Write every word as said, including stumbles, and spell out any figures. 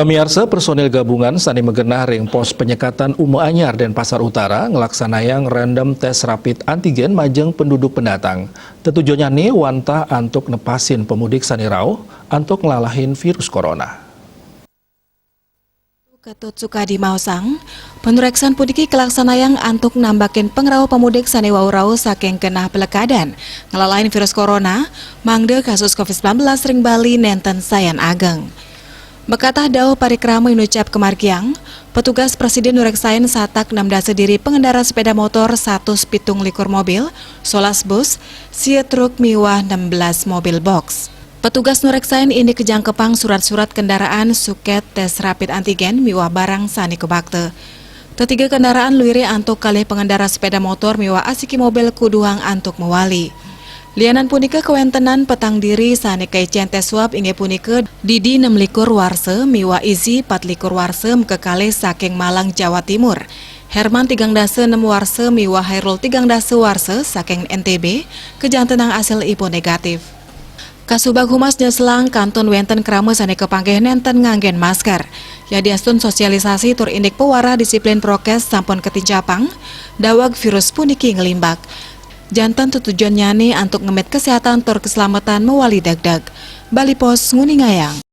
Pamiarsa, personil gabungan sane magenah ring Pos Penyekatan Uma Anyar, Denpasar Utara, nglaksanayang random test rapid antigen majeng penduduk pendatang. Tetujonnyane wantah antuk nepasin pemudik sane rauh antuk nglalahin virus corona. Ketut Sukadi maosang, panureksan puniki kalaksanayang antuk nambakin pangrauh pemudik sane wau rauh saking genah plekadan nglalahin virus corona, mangda kasus covid sembilan belas ring Bali nenten sayan ageng. Makatah dauh parikrama inucap kamargiang, petugas Presiden nureksain satak enam dasa diri pengendara sepeda motor satus pitung likur mobil, solas bus, sia truk miwah enam belas mobil box. Petugas nureksain indik kajangkepang surat-surat kendaraan, suket, tes rapid antigen miwah barang sane kabakta. Tetiga kendaraan luire antuk kalih pengendara sepeda motor miwah asiki mobil kuduhang antuk mawali. Lianan punika kawentenan petang diri sane kaicen tes swab, inggih punika Didi enam likur warsa miwah Izi pat likur warsa makakalih saking Malang, Jawa Timur. Herman tigang dasa enam warsa miwah Hairul tigang dasa warsa saking N T B kajantenang asil ipun negatif. Kasubag Humas nyeselang kantun wenten krama sane kapanggih nenten nganggen masker. Yadiastun sosialisasi tur indik pawarah disiplin prokes sampun katincapang, daweg virus puniki nglimbak. Janten tetujonnyane antuk ngemit kesehatan tur keselamatan mawali degdeg. Bali Post nguningayang.